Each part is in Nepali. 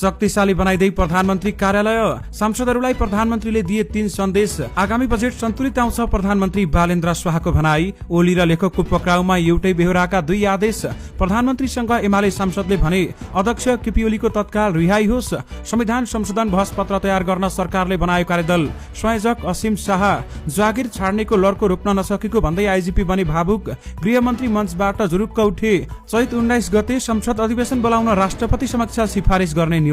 शक्तिशाली बनाइदै प्रधानमन्त्री कार्यालय। सांसदहरूलाई प्रधानमन्त्रीले दिए 3 सन्देश। आगामी बजेट सन्तुलित आउँछ प्रधानमन्त्री बालेन्द्र शाहको भनाई। ओली र लेखकको पक्राउमा एउटै बेहोराका 2 आदेश। प्रधानमन्त्रीसँग एमाले सांसदले भने अध्यक्ष केपी ओलीको तत्काल रिहाई होस्। संविधान संशोधन बहस पत्र तयार गर्न सरकारले बनायो कार्यदल। संयोजक असीम शाह जागिर छाड्नेको लड्को रोक्न नसकेको भन्दै आइजिपी बने भावुक। गृहमन्त्री मञ्चबाट जुरुक्क उठे। चैत 19 गते संसद अधिवेशन बोलाउन राष्ट्रपति समक्ष सिफारिस गर्ने निर्णय।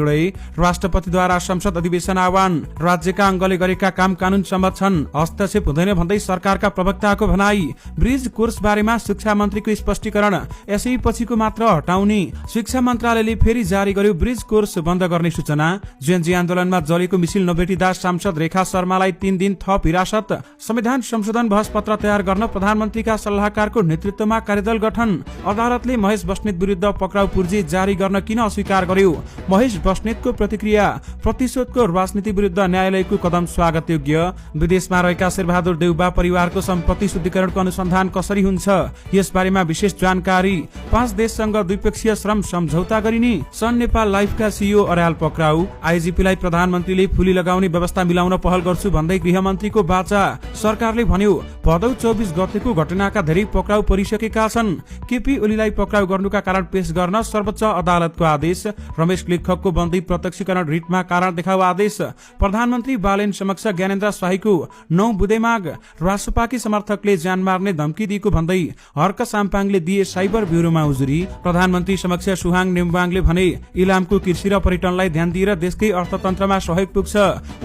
राष्ट्रपतिद्वारा संसद अधिवेशन आह्वान। राज्यका अङ्गले गरेका काम कानून सम्मत छन्, हस्तक्षेप हुँदैन भन्दै सरकारका प्रवक्ताको भनाई। ब्रिज कोर्स बारेमा शिक्षा मन्त्रीको स्पष्टीकरण, यसै पछिको मात्र हटाउने। शिक्षा मन्त्रालयले फेरि जारी गर्यो ब्रिज कोर्स बन्द गर्ने सूचना। जेएनजी आन्दोलनमा जलेको मिसिल नभेटिदा सांसद रेखा शर्मालाई 3 दिन थप हिरासत। संविधान संशोधन बहस पत्र तयार गर्न प्रधानमन्त्रीका सल्लाहकारको नेतृत्वमा कार्यदल गठन। अदालतले महेश बस्नेत विरुद्ध पक्राउ पूर्जी जारी गर्न किन अस्वीकार गर्यो? महेश बस्नेतको प्रतिक्रिया। प्रतिशोधको राजनीति विरुद्ध न्यायालयको कदम स्वागत योग्य। विदेशमा रहेका शेरबहादुर देउबा परिवारको सम्पत्ति शुद्धिकरणको अनुसन्धान कसरी हुन्छ, यस बारेमा विशेष जानकारी। 5 देशसँग द्विपक्षीय श्रम सम्झौता गरिने। सन नेपाल लाइफका सीईओ अर्याल पक्राउ। आइजिपीलाई प्रधानमन्त्रीले फुली लगाउने व्यवस्था मिलाउन पहल गर्छु भन्दै गृहमन्त्रीको बाचा। सरकारले भन्यो भदौ 24 गतेको घटनाका धेरै पक्राउ परिसकेका छन्। केपी ओलीलाई पक्राउ गर्नुका कारण पेश गर्न सर्वोच्च अदालतको आदेश। रमेश लेखकको बन्दी प्रत्यक्षीकरण रिटमा कारण देखाउ आदेश। प्रधानमन्त्री बालेन समक्ष ज्ञानेन्द्र शाहीको 9 बुँदे माग। रासोपाकी समर्थकले ज्यान मार्ने धम्की दिएको भन्दै हर्क साम्पाङले दिए साइबर ब्युरोमा उजुरी। प्रधानमन्त्री समक्ष सुहाङ नेम्बाङले भने इलामको कृषि र पर्यटनलाई ध्यान दिएर देशकै अर्थतन्त्रमा सहयोग पुग्छ।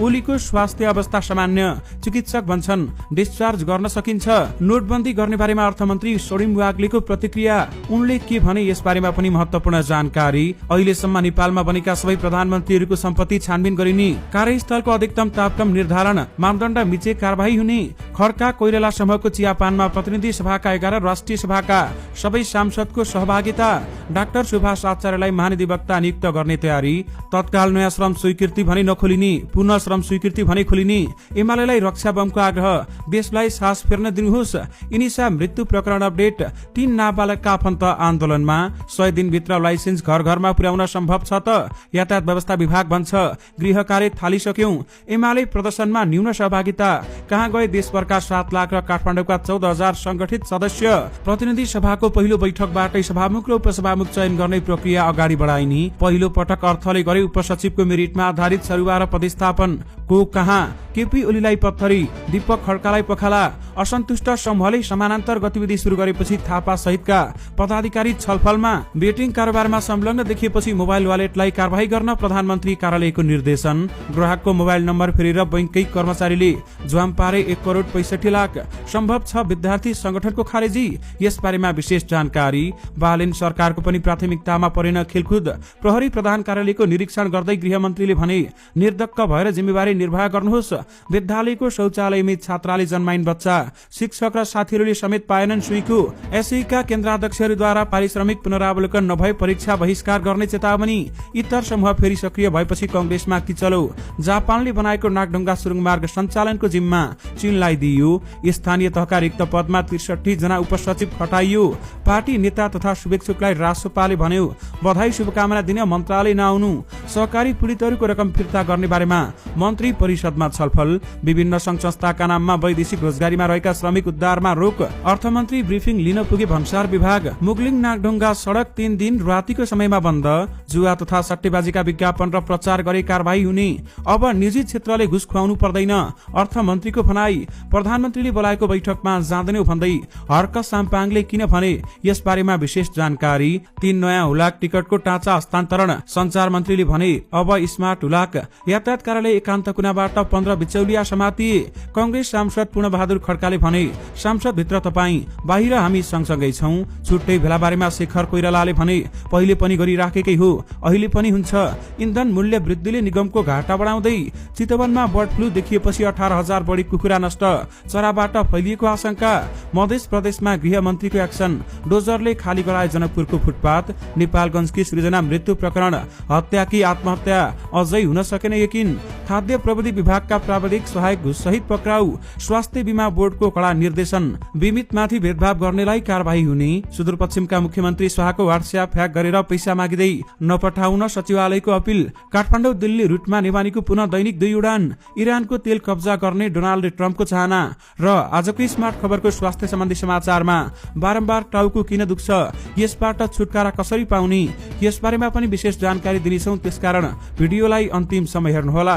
ओलीको स्वास्थ्य अवस्था सामान्य, चिकित्सक भन्छन् डिस्चार्ज गर्न सकिन्छ। नोटबन्दी गर्ने बारेमा अर्थमन्त्री सोडिम वाग्लेको प्रतिक्रिया। उनले के भने यस बारेमा पनि महत्वपूर्ण जानकारी। अहिलेसम्म नेपालमा बनेका सबै प्रधानमन्त्रीहरूको सम्पत्ति छानबिन गरिने। कार्यस्थलको अधिकतम तापक्रम निर्धारण, मापदण्ड मिचे कारबाही हुने। खड्का कोइराला समूहको चियापानमा प्रतिनिधि सभाका 11 राष्ट्रिय सभाका सबै सांसदको सहभागिता। डाक्टर सुभाष आचार्यलाई महाधिवक्ता नियुक्त गर्ने तयारी। तत्काल नयाँ श्रम स्वीकृति भने नखोलिने, पुनः श्रम स्वीकृति भने खोलिने। एमालेलाई रक्षा बमको आग्रह, देशलाई सास फेर्न दिनुहोस्। इनिसा मृत्यु प्रकरण अपडेट। 3 नाबालकका आफन्त आन्दोलनमा। 100 दिनभित्र लाइसेन्स घर घरमा पुर्याउन सम्भव छ त? यातायात व्यवस्था विभाग भन्छ गृह कार्य थालिसक्यौं। एमाले प्रदर्शनमा न्यून सहभागिता। कहाँ गए देशभरका 7 लाख र काठमाडौँका 14,000 संगठित सदस्य? प्रतिनिधि सभाको पहिलो बैठकबाटै सभामुख र उपसभामुख चयन गर्ने प्रक्रिया अगाडि बढाइने। पहिलो पटक अर्थले गरे उपसचिवको मेरिटमा आधारित सरुवा र पदस्थापन। को कहाँ? केपी ओलीलाई पत्थरी, दीपक खड्कालाई पखाला। असन्तुष्ट समूहले समानान्तर गतिविधि शुरू गरेपछि थापा सहितका पदाधिकारी छलफलमा। बेटिङ कारोबारमा संलग्न देखिएपछि मोबाइल वालेटलाई कारबाही गर्न प्रधानमन्त्री कार्यालयको निर्देशन। ग्राहकको मोबाइल नम्बर फेरेर बैंककै कर्मचारीले ज्वाम पारे 1 करोड 65 लाख। सम्भव छ विद्यार्थी संगठनको खारेजी, यस बारेमा विशेष जानकारी। बालेन सरकारको पनि प्राथमिकतामा परेन खेलकुद। प्रहरी प्रधान कार्यालयको निरीक्षण गर्दै गृहमन्त्रीले भने निर्धक्क भएर जिम्मेवारी निर्वाह गर्नुहोस्। विद्यालयको शौचालयमै छात्राले जन्माइन् बच्चा। शिक्षक र साथीहरूले समेत पाएनन् सुईको। एसईका केन्द्राध्यक्षहरूद्वारा पारिश्रमिक पुनरावलोकन नभए परीक्षा बहिष्कार गर्ने चेतावनी। इतर समूह फेरि सक्रिय भएपछि कंग्रेसमा किचलो। जापानले बनाएको नागढुङ्गा सुरुङ मार्ग सञ्चालनको जिम्मा चीनलाई दिइयो। स्थानीय तहका रिक्त पदमा 63 जना उपसचिव हटाइयो। पार्टी नेता तथा शुभेच्छुकलाई रासोपाले भन्यो बधाई शुभकामना दिन मन्त्रालय नआउनु। सहकारी पीडितहरूको रकम फिर्ता गर्ने बारेमा मन्त्री परिषदमा छलफल। विभिन्न संघ संस्थाका नाममा वैदेशिक रोजगारीमा रहेका श्रमिक उद्धारमा रोक। अर्थमन्त्री ब्रिफिङ लिन पुगे भन्सार विभाग। मुगलिङ नागढुङ्गा सडक 3 दिन रातिको समयमा बन्द। जुवा तथा सट्टेबाजीका विज्ञापन र प्रचार गरे कारबाही हुने। अब निजी क्षेत्रले घुस खुवाउनु पर्दैन, अर्थमन्त्रीको भनाई। प्रधानमन्त्रीले बोलाएको बैठकमा जाँदैनौ भन्दै हर्क साम्पाङले किन भने, यस बारेमा विशेष जानकारी। 3 नयाँ हुलाक टिकटको टाँचा हस्तान्तरण। सञ्चार मन्त्रीले भने अब स्मार्ट हुलाक। यातायात कार्यालय एकान्त कुनाबाट 15 बिचौलिया समातिए। कंग्रेस सांसद पूर्णबहादुर खड्काले भने सांसद भित्र तपाई, बाहिर हामी सँगसँगै छौं। छुट्टै भेला बारेमा शेखर कोइरालाले भने पहिले पनि गरिराखेकै हो, अहिले पनि हुन्छ। इन्धन मूल्य वृद्धिले निगमको घाटा बढाउँदै। चितवनमा बर्ड फ्लू देखिएपछि 18,000 बढी कुखुरा नष्ट। चराबाट फैलिएको आशंका। मध्य प्रदेशमा गृहमन्त्रीको एक्सन। डोजरले खाली गराए जनकपुरको फुटपाथ। नेपालगञ्जकी सृजना मृत्यु प्रकरण। हत्या कि आत्महत्या अझै हुन सकेन यकिन। खाद्य प्रविधि विभागका प्राविधिक सहायक घुस सहित पक्राउ। स्वास्थ्य बीमा बोर्डको कड़ा निर्देशन। बीमितमाथि भेदभाव गर्नेलाई कारबाही हुने। सुदूरपश्चिमका मुख्यमन्त्री शाहको व्हाट्सएप ह्याक गरेर पैसा मागिँदै नपठाउन सचिव सचिवालयको अपील। काठमाडौँ दिल्ली रुटमा नेवानीको पुनः दैनिक 2 उडान। इरानको तेल कब्जा गर्ने डोनाल्ड ट्रम्पको चाहना। र आजको स्मार्ट खबरको स्वास्थ्य सम्बन्धी समाचारमा बारम्बार टाउको किन दुख्छ, यसबाट छुटकारा कसरी पाउने, यसबारेमा पनि विशेष जानकारी दिनेछौँ। त्यसकारण भिडियोलाई अन्तिमसम्म हेर्नुहोला।